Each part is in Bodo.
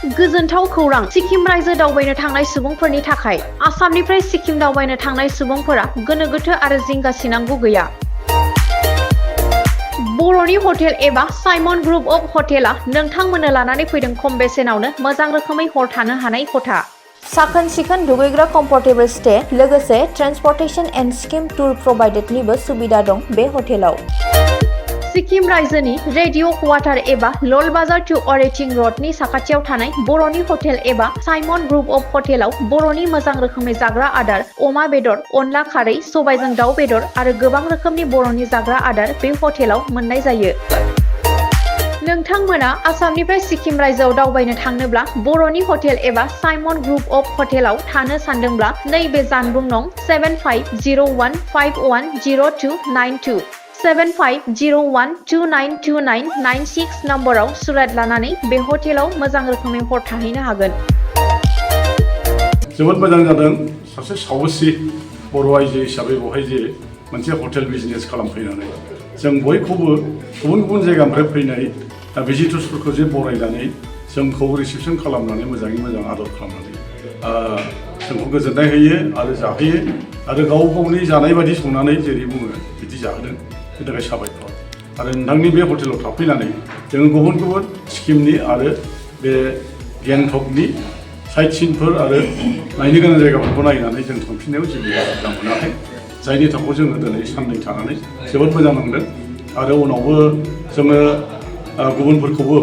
गोजोनथाव खौरां सिक्किम रायजो दावबायनो थांनाय सुबुंफोरनि थाखाय आसामनिफ्राय सिक्किम दावबायनो थांनाय सुबुंफोरा गोनो गोथो आरो जिंगा सिनांगौ गैया। बर'नि हटेल एबा साइमन ग्रुप अफ हटेला नोंथांमोननो लानानै फैदों खम बेसेनावनो मोजां रोखोमै हर थानो हानाय खथा। साखोन सिखोन दुगैग्रा कम्फर्टेबल स्टे लोगोसे ट्रेन्सपर्टेशन एन्ड स्किम टुर प्रभाइडेडनिबो सुबिदा दं बे हटेलाव। सिक्किम रायजोनि रेडिअ क्वार्टार एबा लल बाजार टु अरेटिं रडनि साखाथियाव थानाय बर'नि हटेल एबा साइमन ग्रुप अफ हटेलाव बर'नि मोजां रोखोमै जाग्रा आदार अमा बेदर, अनला खारै, सबायजों दाउ बेदर आरो गोबां रोखोमनि बर'नि जाग्रा आदार बे हटेलाव मोननाय जायो। नोंथांमोना आसामनिफ्राय सिक्किम रायजोआव दावबायनो थांनोब्ला बर'नि हटेल एबा साइमन ग्रुप अफ हटेलाव थानो सानदोंब्ला नैबे जानबुं नं 7501510292 7501292996 नम्बराव सुरात लानानै बे हटेलाव मोजां रोखोमै हर थाहैनो हागोन। जोबोद मोजां जादों सासे साहसि बर' आइजो हिसाबै बहाय जे मोनसे हटेल बिजनेस खालामफैनानै जों बयखौबो गुबुन गुबुन जायगानिफ्राय फैनाय भिजिटर्सफोरखौ जे बरायनानै जोंखौ रिसेपसन खालामनानै मोजाङै मोजां आदर खालामनानै जोंखौ गोजोननाय होयो आरो जाहोयो आरो गाव गावनि जानाय बायदि संनानै जेरै बुङो बिदि जाहोदों। बेनि थाखाय साबायखर आरो नोंथांनि बे हटेलाव थाफैनानै जोङो गुबुन गुबुन सिक्किमनि आरो बे गेंटकनि साइट सिनफोर आरो नायनो गोनां जायगाफोरखौ नायनानै जों थांफिननायाव जेबो उसुबिदा मोनाखै। जायनि थाखाय जोङो दिनै साननै थानानै जोबोद मोजां मोनदों आरो उनावबो जोङो गुबुनफोरखौबो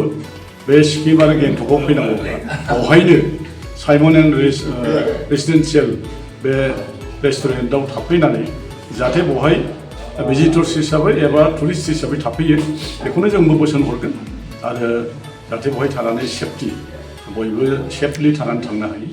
बे सिक्किम आरो गेंटकआव फैनांगौब्ला बेवहायनो साइमन एन्ड रेसिडेन्सियेल बे रेस्टुरेन्टआव थाफैनानै जाहाथे बेवहाय भिजिटर्स हिसाबै एबा टुरिस्ट हिसाबै थाफैयो बेखौनो जोंबो बोसोन हरगोन आरो जाहाथे बेवहाय थानानै सेफटि बयबो सेफलि थानानै थांनो हायो